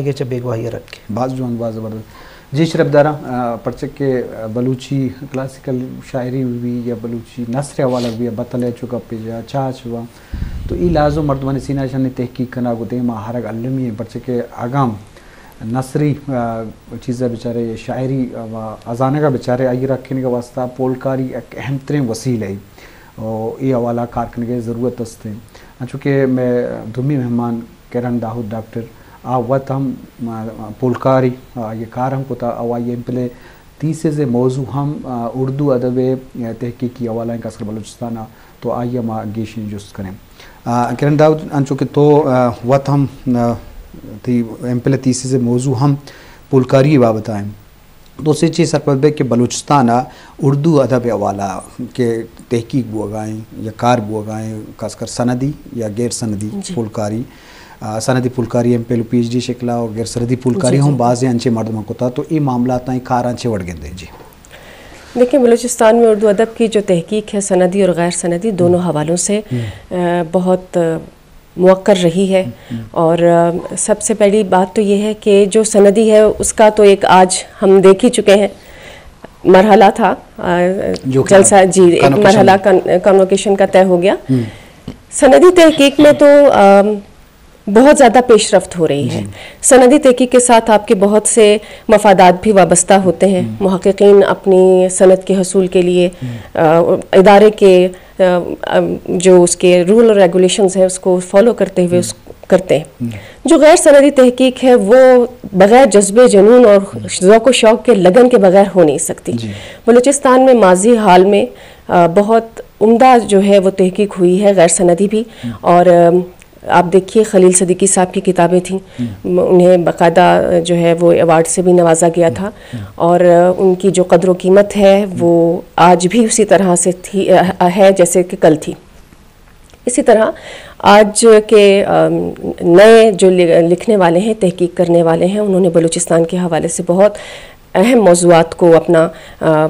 کہ چہ بیگواہی ءَ رکّیں۔ باز جوان، باز زبردست۔ جی شرپ داراں، آ، پرچہ کہ، آ، بلوچی کلاسیکل شاعری بہ بی یا بلوچی نثر ءِ حوالہ بہ بی یا بتل ءِ چو گپ ءَ یا چاچ ءَ، تو اے لازم مردمانی سینہ ءَ شانی تحقیق کنگ ءُ دیما آرگ المی ایں، پرچہ کہ اگاں نثری، آ، چیز ءَ بچارے، شاعری ءَ زانگ ءَ بچارے، آئی ءِ رکّینگ ءِ واستہ پولکاری یک اہم تریں وسیلہ اے ءُ اے حوالہ ءَ کار کنگ ءِ ضرورت است ایں۔ انچو کہ مئے دومی مہمان کرن داؤد ڈاکٹر، آ وت ہم، آ، پولکاری، آ، آئی ءَ کار ہم کتا، ءُ آئی ءِ ایم فل ءِ تھیسز ءِ موضوع ہم، آ، اردو ادب ءِ تحقیقی حوالہ ایں، خاص کر بلوچستان ءَ، تو آئی ءَ ما گیشیں جست کنیں۔ آ، کرن داؤد، انچو کہ تو، آ، وت ہم، آ، تئی ایم فل ءِ تھیسز ءِ موضوع ہم پولکاری ءِ بابت ءَ ایں۔ تو سے چیز سرپد بئے کہ بلوچستان ءَ اردو ادب ءِ حوالہ کہ تحقیق بوگا ایں یا کار بوگا ایں، خاص کر سندی یا غیر سندی جی۔ پولکاری، آ، سندی پولکاری ایم فل ءُ پی ایچ ڈی شکل ءَ ءُ غیر سندی پولکاری جی، ہم جی۔ بازیں انچیں مردماں کتا، تو اے معاملاتاں، اے کاراں چے وڑ گندے؟ جی۔ دیکھیں، بلوچستان میں اردو ادب کی جو تحقیق ہے، سندی اور غیر سندی دونوں ہم۔ حوالوں سے، ہم۔ آ، بہت موقر رہی ہے۔ ہم، ہم۔ اور، آ، سب سے پہلی بات تو یہ ہے کہ جو سندی ہے، اس کا تو ایک آج ہم دیکھ ہی چکے ہیں، مرحلہ تھا، آ، جو کہ جلسہ، جی، ایک کانوکیشن۔ مرحلہ کان-، کانوکیشن کا طے ہو گیا۔ ہم۔ سندی تحقیق میں تو، آ، بہت زیادہ پیش رفت ہو رہی ہے۔ جی۔ سندی تحقیق کے ساتھ آپ کے بہت سے مفادات بھی وابستہ ہوتے ہیں۔ ہم۔ محققین اپنی سند کے حصول کے لیے، ہم۔ آ، ادارے کے آ، آ، جو اس کے رول اور ریگولیشنز ہیں، اس کو فالو کرتے ہوئے ہم۔ اس کرتے ہیں۔ ہم۔ جو غیر سندی تحقیق ہے، وہ بغیر جذبے، جنون اور ہم۔ ذوق و شوق کے، لگن کے بغیر ہو نہیں سکتی۔ جی۔ بلوچستان میں ماضی حال میں، آ، بہت عمدہ جو ہے وہ تحقیق ہوئی ہے، غیر سندی بھی۔ ہم۔ اور، آ، آپ دیکھیے، خلیل صدیقی صاحب کی کتابیں تھیں، ہم۔ م-، انہیں باقاعدہ جو ہے وہ ایوارڈ سے بھی نوازا گیا ہم۔ تھا۔ ہم۔ اور، آ، ان کی جو قدر و قیمت ہے، ہم۔ وہ آج بھی اسی طرح سے تھی، آ، ہے جیسے کہ کل تھی۔ اسی طرح آج کے، آ، نئے جو ل-، لکھنے والے ہیں، تحقیق کرنے والے ہیں، انہوں نے بلوچستان کے حوالے سے بہت اہم موضوعات کو اپنا، آ،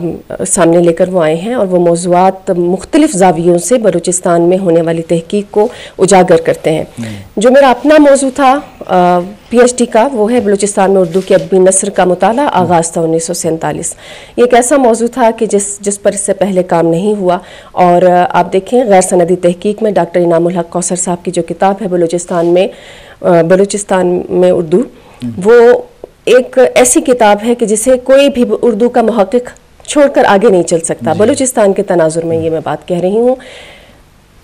سامنے لے کر وہ آئے ہیں اور وہ موضوعات مختلف زاویوں سے بلوچستان میں ہونے والی تحقیق کو اجاگر کرتے ہیں۔ ہم۔ جو میرا اپنا موضوع تھا، آ، پی ایچ ڈی کا، وہ ہے بلوچستان میں اردو کے ادبی نثر کا مطالعہ، ہم۔ آغاز تھا انیس سو سینتالیس۔ یہ ایک ایسا موضوع تھا کہ جس، جس پر اس سے پہلے کام نہیں ہوا اور، آ، آپ دیکھیں، غیر سندی تحقیق میں ڈاکٹر انعام الحق کوثر صاحب کی جو کتاب ہے بلوچستان میں، آ، بلوچستان میں اردو، ہم۔ وہ ایک ایسی کتاب ہے کہ جسے کوئی بھی اردو کا محقق چھوڑ کر آگے نہیں چل سکتا۔ جی۔ بلوچستان کے تناظر میں یہ میں بات کہہ رہی ہوں۔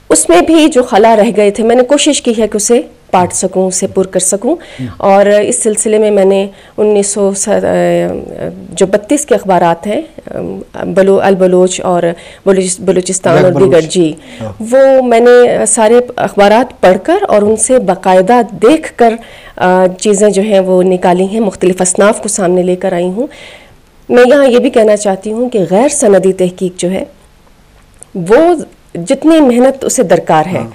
اس میں بھی جو خلا رہ گئے تھے، میں نے کوشش کی ہے کہ اسے پاٹ سکوں، اسے پر کر سکوں۔ ہم۔ اور اس سلسلے میں میں نے انیس سو س-، جو بتیس کے اخبارات ہیں، بلو-، البلوچ اور بلوچ-، بلوچستان اور دیگر، جی، ہاں۔ وہ میں نے سارے اخبارات پڑھ کر اور ان سے باقاعدہ دیکھ کر، آ، چیزیں جو ہیں وہ نکالی ہیں، مختلف اصناف کو سامنے لے کر آئی ہوں۔ میں یہاں یہ بھی کہنا چاہتی ہوں کہ غیر سندی تحقیق جو ہے، وہ جتنی محنت اسے درکار ہے، ہاں۔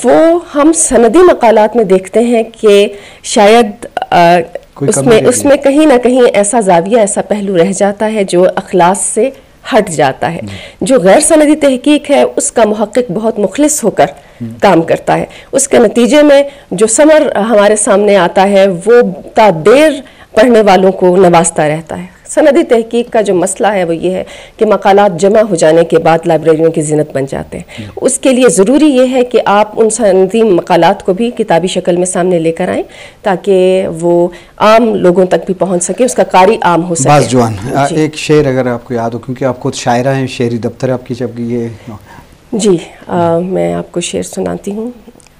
وہ ہم سندی مقالات میں دیکھتے ہیں کہ شاید، آ، کوئی اس کمی میں، رہ اس گئی۔ میں کہیں نہ کہیں ایسا زاویہ، ایسا پہلو رہ جاتا ہے جو اخلاص سے ہٹ جاتا ہے۔ جی۔ جو غیر سندی تحقیق ہے، اس کا محقق بہت مخلص ہو کر ہم۔ کام کرتا ہے۔ اس کے نتیجے میں جو ثمر ہمارے سامنے آتا ہے، وہ تا دیر پڑھنے والوں کو نوازتا رہتا ہے۔ سندی تحقیق کا جو مسئلہ ہے، وہ یہ ہے کہ مقالات جمع ہو جانے کے بعد لائبریریوں کی زینت بن جاتے ہیں۔ ہم۔ اس کے لیے ضروری یہ ہے کہ آپ ان سندی مقالات کو بھی کتابی شکل میں سامنے لے کر آئیں، تاکہ وہ عام لوگوں تک بھی پہنچ سکے، اس کا قاری عام ہو سکے۔ باز جوان۔ آ، جی۔ ایک شعر اگر آپ کو یاد ہو، کیونکہ آپ خود شاعرہ ہیں، شعری دفتر آپ کی جب یہ۔ جی، آ، میں آپ کو شعر سناتی ہوں۔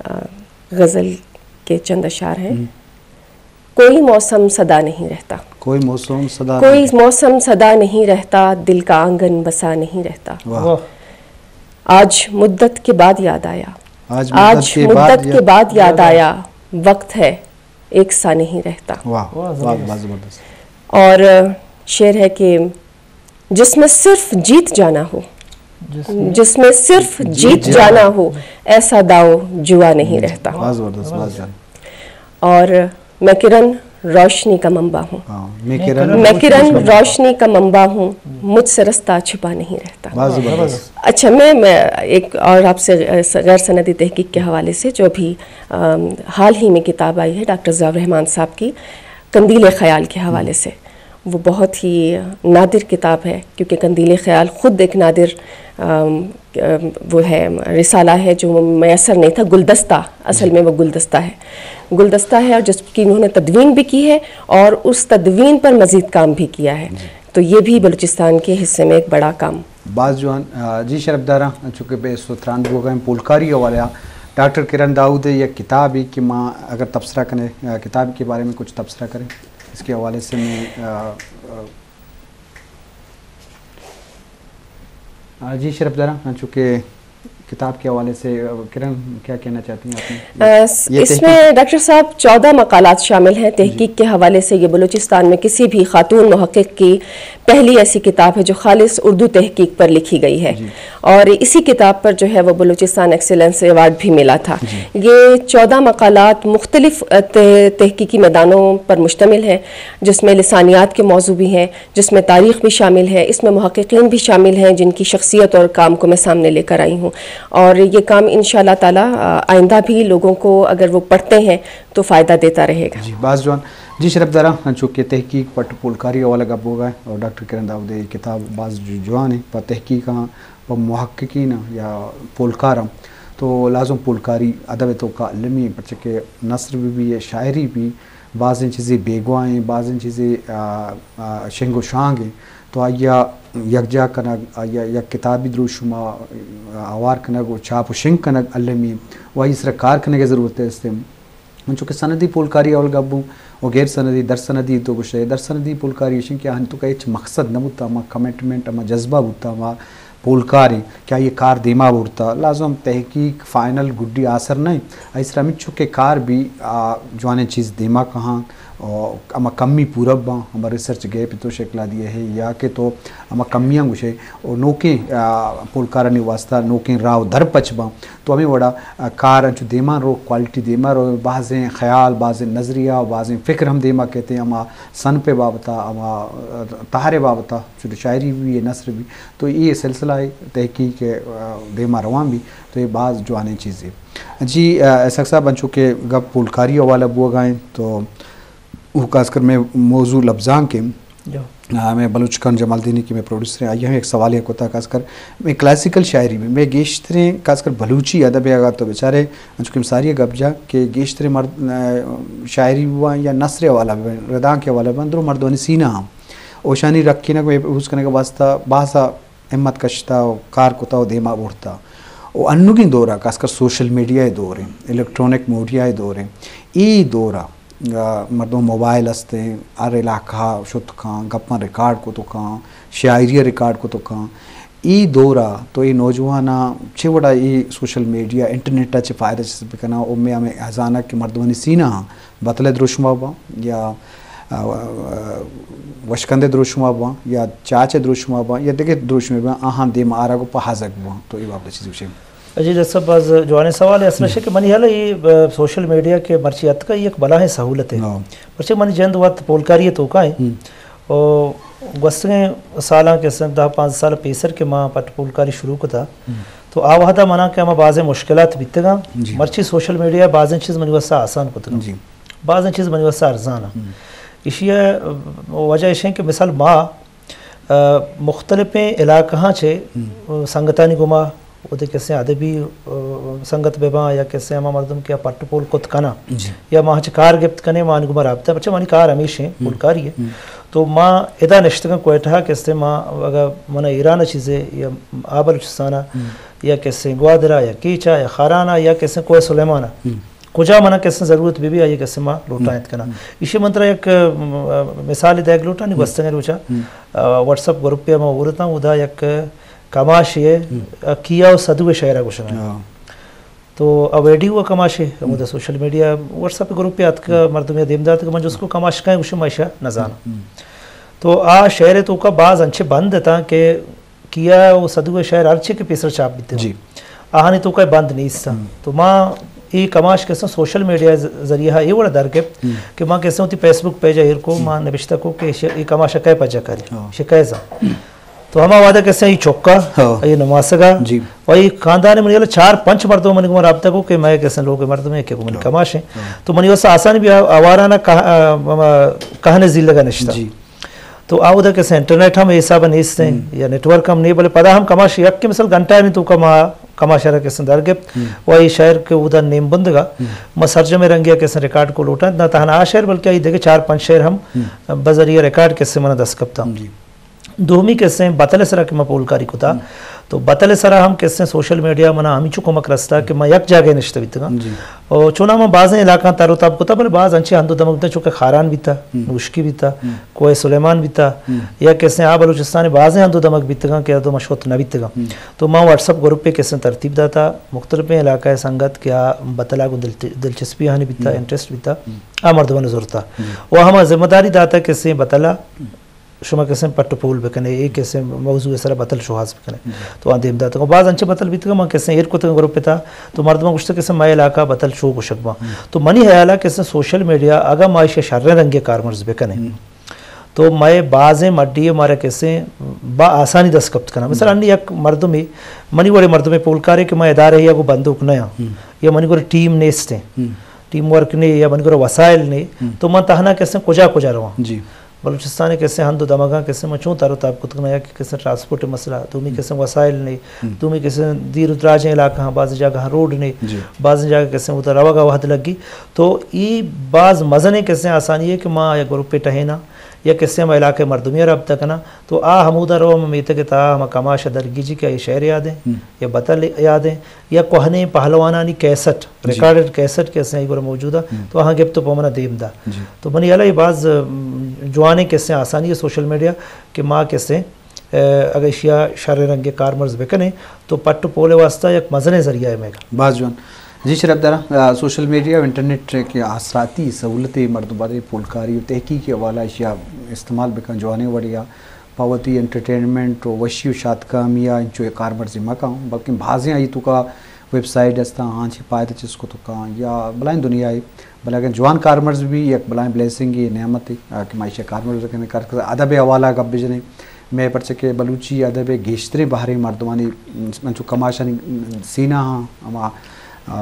آ، غزل کے چند اشعار ہیں۔ ہم۔ کوئی موسم سدا نہیں رہتا۔ کوئی موسم سدا کوئی نہیں۔ موسم سدا نہیں رہتا، دل کا آنگن بسا نہیں رہتا۔ واہ۔ واہ۔ آج مدت کے بعد یاد آیا۔ آج آج مدت کے بعد مدت کے یا-، بعد یاد یاد آیا۔ آیا، وقت ہے، ایک سا نہیں رہتا۔ واہ، واہ، واہ، زبردست۔ واہ، زبردست۔ اور شعر ہے کہ جس میں صرف جیت جانا ہو، جس میں جس میں صرف جیت جیت جانا جانا ہو، ایسا داؤ جوا نہیں جی، رہتا۔ واہ، زبردست، واہ، زبردست۔ جان۔ اور میں کرن روشنی کا منبع ہوں۔ ہاں، میں کرن میں کرن روشنی کا منبع ہوں، مجھ سے رستہ چھپا نہیں رہتا۔ بس زبردست۔ اچھا، میں میں ایک اور آپ سے غیر سندی تحقیق کے حوالے سے، جو ابھی حال ہی میں کتاب آئی ہے ڈاکٹر ضیاء الرحمن صاحب کی، قندیل خیال کے حوالے سے، وہ بہت ہی نادر کتاب ہے، کیونکہ قندیل خیال خود ایک نادر وہ ہے، رسالہ ہے جو میسر نہیں تھا۔ گلدستہ، اصل میں وہ گلدستہ ہے، گلدستہ ہے، اور جس کی انہوں نے تدوین بھی کی ہے اور اس تدوین پر مزید کام بھی کیا ہے۔ تو یہ بھی بلوچستان کے حصے میں ایک بڑا کام۔ باز جوان۔ جی شرفداراں، چونکہ بے سو تران بوگا ہیں پولکاری حوالے، ڈاکٹر کرن داؤد ہے، یک کتاب ہے کہ ماں اگر تبصرہ کریں، کتاب کے بارے میں کچھ تبصرہ کریں، اس کے حوالے سے میں جی شرفداراں، چونکہ کتاب کے حوالے سے کرن کیا کہنا چاہتی ہیں آپ نے؟ اس میں ڈاکٹر صاحب چودہ مقالات شامل ہیں تحقیق کے حوالے سے۔ یہ بلوچستان میں کسی بھی خاتون محقق کی پہلی ایسی کتاب ہے جو خالص اردو تحقیق پر لکھی گئی ہے، اور اسی کتاب پر جو ہے وہ بلوچستان ایکسیلنس ایوارڈ بھی ملا تھا۔ یہ چودہ مقالات مختلف تحقیقی میدانوں پر مشتمل ہیں، جس میں لسانیات کے موضوع بھی ہیں، جس میں تاریخ بھی شامل ہے، اس میں محققین بھی شامل ہیں جن کی شخصیت اور کام کو میں سامنے لے کر آئی ہوں، اور یہ کام ان شاء اللہ تعالی آئندہ بھی لوگوں کو اگر وہ پڑھتے ہیں تو فائدہ دیتا رہے گا۔ جی، باز جوان۔ جی شرفداراں، چونکہ تحقیق پٹ پولکاری حوالہ گپ بوگا ہے اور ڈاکٹر کرن داؤد ہے، کتاب باز جوان ہے، پہ تحقیقاں، پہ محققین یا پولکاراں تو لازم پولکاری ادب توکا المی، پرچہ کہ نثر بھی بھی ہے، شاعری بھی، بازیں چیزے بیگواہ ہیں، بازیں چیزے شنگ و شانگ ہیں، تو آئیا یکجا کنگ، آئیا یک کتابی دروشما آوار کنگ و چاپ و شنگ کنگ المی و آئی سرا کار کنگ ضرورت است۔ انچو کہ سندی پولکاری اول گپ بوں و غیر سندی، در سندی تو گوشے، در سندی پولکاری ایشن کہ آہن تو کا ہچ مقصد نہ بوتا، ہما کمٹمنٹ، ہما جذبہ بوتا، ہما پولکاریں کہ آئی کار دیما برتا۔ لازم تحقیق فائنل گڈی آسر نہ، آئی سرا ہمینچو کہ کار بھی جوانیں چیز دیما کہاں، ہما کمی پورا باں، ہما ریسرچ گیپ تو شکلا دیے ہے یا کہ تو ہما کمیاں گوشے، اور نوکیں پولکارانی واسطہ نوکیں راہ در پچ باں۔ تو ہمیں وڑا کار انچو دیما رو، کوالٹی دیما رو، بازیں خیال، بازیں نظریہ و بازیں فکر ہم دیما کہتے ہیں، ہما صنف بابتا، ہما تہر بابتا، چونکہ شاعری بھی ہے، نثر بھی۔ تو یہ سلسلہ ہے تحقیق دیما روان بھی، تو یہ باز جوانیں چیزیں۔ جی اسحاق صاحب، انچو کہ گپ پولکاری حوالہ بوگائیں تو وہ خاص کر میں موضوع لبزانک ہیں۔ ہمیں بلوچ خان جمالدینی کہ میں پروڈیوسر ہیں، آئی ہم ایک سوال ہے کوتا خاص کر میں کلاسیکل شاعری میں، میں گیشتریں خاص کر بلوچی ادب ہے اگر تو بیچارے انچو کہ ساری گپ جا کہ گیشتریں مرد شاعری ہوا یا نثر حوالہ بن، ردان کے حوالہ بن، درو مردوانی سینہ ہم اوشانی رکھینگ میں بوز کنگ واسطہ باسا ہمت کشتا و کار کتا و دیما برتا۔ و انوگیں دورا خاص کر سوشل میڈیا دور ہیں، الیکٹرانک میڈیا دور ہیں، ای دورا مردم موبائل ہستیں، ہر علاقہ شت کاں، گپاں ریکارڈ کت کاں، شاعری ریکارڈ کت کاں۔ ای دورا تو ای نوجواناں چہ وڑا ای سوشل میڈیا، انٹرنیٹ چہ فائدہ چہ بکناں، او میں ہمیں ہزانہ کہ مردمانی سینہ ہاں بتلے دروشما باں یا وشکندے دروشما باں یا چاچے دروشما باں یا دگہ دروشمے باں، آہاں دیم آرگ و پہازگ باں۔ تو ای بابت چیز گوشیں۔ جی جسب باز جوانیں سوال ہے۔ اصل ہے کہ منی حال یہ سوشل میڈیا کے مرچی اتکا یک بلاہیں سہولت ہے۔ مرچی منی جند وقت پولکاری توکا ہے۔ او گوستگیں سالاں کہ سن دہ پانزدہ سال پیسر کہ ما پٹ پولکاری شروع کتا، تو آ وہدا منا کہ ہما بازیں مشکلات بیتگاں۔ مرچی سوشل میڈیا بازیں چیز منی واسطہ آسان کتگاں۔ بازیں چیز منی واسطہ ارزان۔ ایشی وجہ ایشیں کہ مثال ما مختلفیں علاقہاں چہ سنگتانی گما، اودے کسیں ادبی سنگت بہ باں یا کسیں ہما مردم کہ پٹ پول کت کناں یا ما چہ کار گپت کنیں، ما آنی گما رابطہ، پرچہ منی کار ہمیش ہیں، پولکاری ہے۔ تو ما ادا نشتگاں کوئٹہ کہ استیں، ما اگر منا ایران چیزے یا آ بلوچستانا یا کسیں گوادرا یا کیچا یا خارانا یا کسیں کوہ سلیمانا، کجا منا کسیں ضرورت بہ بی، آئی کسیں ما لوٹائینت کناں۔ ایشی من ترا یک مثال دیگ لوٹاں، نی گوستگیں روچا واٹس اپ گروپے ما اورتاں، ادا یک کماشے کیا و سدو شعرا گوشنا۔ تو آ ویڈیو کماشے ہمودا سوشل میڈیا واٹس اپ گروپے اتک، مردم دیم دات کہ من جس کو کماش کہیں گوشے ما ایشا نزاناں۔ تو آ شعر توکا باز انچے بند اتاں کہ کیا و سدو شعر ہرچی کہ پیسر چاپ بیتے، آہانی توکا بند نیست۔ تو ما اے کماش کسے سوشل میڈیا ذریعہ اے وڑا در گپت کہ ما کسے وتی فیس بک پیجا ایر کو، ما نبشتہ کو کہ اے کماش کئے پجا کاری، شکایزا۔ تو ہما وعدہ کسے ای چکا، ای نماسگا، و ای خاندان منی والا چار پنچ مردم منی گما رابطہ کو کہ میں کسے لوگ مردم ہے کہ منی کماش ہیں۔ تو منی واسطہ آسانی بھی آوارانہ کہنے زیلگا نشتا۔ تو آ اودا کسے انٹرنیٹ ہم اے حساب نیست ہیں یا نیٹ ورک ہم نہیں، بلے پدا ہم کماش یک کہ مثال گھنٹہ نہیں تو کما کماش را کسے در گپت و اے شہر کے اودا نیم بندگا ما سرجم رنگیا کسے ریکارڈ کو لوٹا، نہ تہنا آ شہر بلکہ اے دیگه چار پنچ شہر ہم بذریعہ ریکارڈ کسے منا دست کپتا۔ دومی کسے بتل سرا کہ ما پولکاری کتا، تو بتل سرا ہم کسے سوشل میڈیا منا ہمیچو کمک رستا کہ ما یک جاگہ نشتہ بیتگاں۔ اور چونا ما بازیں علاقہ تر و تاب کتا، بلے باز انچے ہند و دمگ بیتا، چونکہ خاران بیتا، نوشکی بیتا، کوہ سلیمان بیتا، یا کسے آ بلوچستان بازیں ہند و دمگ بیتگاں کہ ادو ما شت نہ بیتگاں۔ تو ما واٹس اپ گروپ پہ کسے ترتیب داتا، مختلف علاقہ سنگت کہ آ بتلا گوں دلچ-، دلچسپی ہانی بیتا، انٹرسٹ بیتا، آ مردمان زرتا۔ و ہما ذمہ داری داتا کسے بتلا شما کسے پٹ و پول بکنے، اے کسے موضوع سرا بتل شوہاز بکنے۔ تو آ دیم داتگا۔ باز انچے بتل بیتگا، من کسے ایر کتگا گروپ تا، تو مردمان گوشتا کسے مئے علاقہ بتل شو گوشگ باں۔ تو منی خیالا کسے سوشل میڈیا اگا ما ایشی شریں رنگے کارمرز بکنے، تو مئے بازیں مڈی مارا کسے با آسانی دست کپت کنا۔ مثلا انی یک مردمے، منی وڑے مردمے پولکارے کہ ما ادارہ یا گو بندوک نہ یا منی گورا ٹیم نیستیں، ٹیم ورک نے یا منی گورا وسائل نے، تو من تہنا کسے کجا کجا رواں؟ بلوچستان کسے ہند و دمگاں کسے ما چون تر و تاب کت کنا، یا کہ کسے ٹرانسپورٹ مسئلہ، دومی کسے وسائل نے، دومی کسے دیر و دراجیں علاقہ ہاں، بعض جاگہ ہاں روڈ نے، بعض جاگہ کسے اتھا روگا وہد لگی۔ تو ای باز مزنیں کسے آسانی ہے کہ ما یک گروپے ٹہینا یا کسے ہم علاقہ مردمی رابطہ کنا، تو آ ہمودا رو ہم میتگ تا ہم کماش درگیجی کہ اے شعر یاد ہیں یا بتل یاد ہیں یا کوہنیں پہلوانانی کیسٹ، ریکارڈڈ کیسٹ کسے ای گورا موجود ہے، تو آہاں گپت تو پمنا دیم دا۔ تو منی حیالا اے باز جوانیں کسے آسانی ہے سوشل میڈیا کہ ما کسے اگہ ایشیا شر رنگے کارمرز بکنیں تو پٹ و پول واسطہ یک مزنیں ذریعہ ہے میگا۔ باز جوان۔ جی شرف دارا، سوشل میڈیا و انٹرنیٹ کے آسراتی سہولت مردم بارے پولکاری و تحقیق حوالہ ایشیا استعمال بکن جوانیں وڑیا پہ وتی انٹرٹینمنٹ و وشی و شادکامیا انچو کارمرزی مکن، بلکن بازیں آئی توکا ویب سائٹ استاں، آنچی پائدہ چست کتکاں یا بلائیں دنیا ہے۔ بلے اگاں جوان کارمرز بی، یک بلائیں بلیسنگے، نعمتے کہ ما ایشی کارمرز بکنیں۔ کار ادب حوالہ گپ بجنیں، مئے پرچہ کہ بلوچی ادب گیشتریں بہریں مردمانی انچو کماشانی سینہ ہاں ہما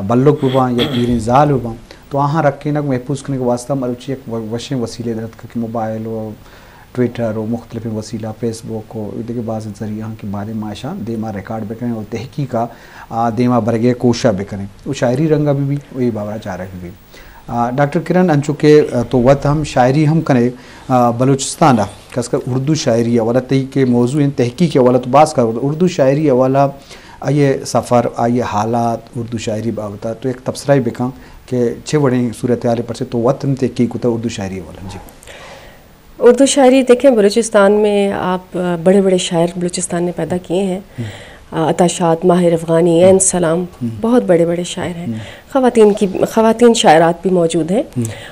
بلک بباں یا پیریں زال بباں، تو آہاں رکینگ محفوظ کنگ واسطہ مروچی یک وشیں وسیلے درتک کہ موبائل و ٹویٹر و مختلفیں وسیلہ، فیس بک و دگہ بازیں ذریعہ ہاں کہ باریں ما اشاں دیما ریکارڈ بکنیں و تحقیقا دیما برگے کوشا بکنیں۔ و شاعری رنگا بہ بی و اے بابا چارگ بہ بی۔ ڈاکٹر کرن، انچو کہ تو وت ہم شاعری ہم کنے بلوچستان ء، خاص کر اردو شاعری ء، ولا تئی کہ موضوع ہیں تحقیق ء، ولا تو باز کار اردو شاعری ء، ولا آئی سفر، آئی حالات، اردو شاعری بابت تو ایک تبصرہ بکن کہ چھ وڑیں صورتحال پرچے تو وت ہم تحقیق کتا اردو شاعری ء، ولا؟ جی۔ اردو شاعری دیکھیں، بلوچستان میں آپ، آ، بڑے بڑے شاعر بلوچستان نے پیدا کیے ہیں۔ آ، عطا شاد، ماہر افغانی، عین سلام، بہت بڑے بڑے شاعر ہیں۔ خواتین کی، خواتین شاعرات بھی موجود ہیں۔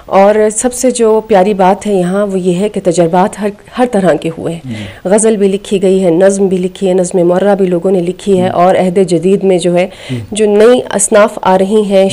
اور سب سے جو پیاری بات ہے یہاں، وہ یہ ہے کہ تجربات ہر، ہر طرح کے ہوئے ہیں۔ غزل بھی لکھی گئی ہے، نظم بھی لکھی ہے، نظم معرہ بھی لوگوں نے لکھی ہے، اور عہد جدید میں جو ہے، جو نئی اصناف آ رہی ہیں،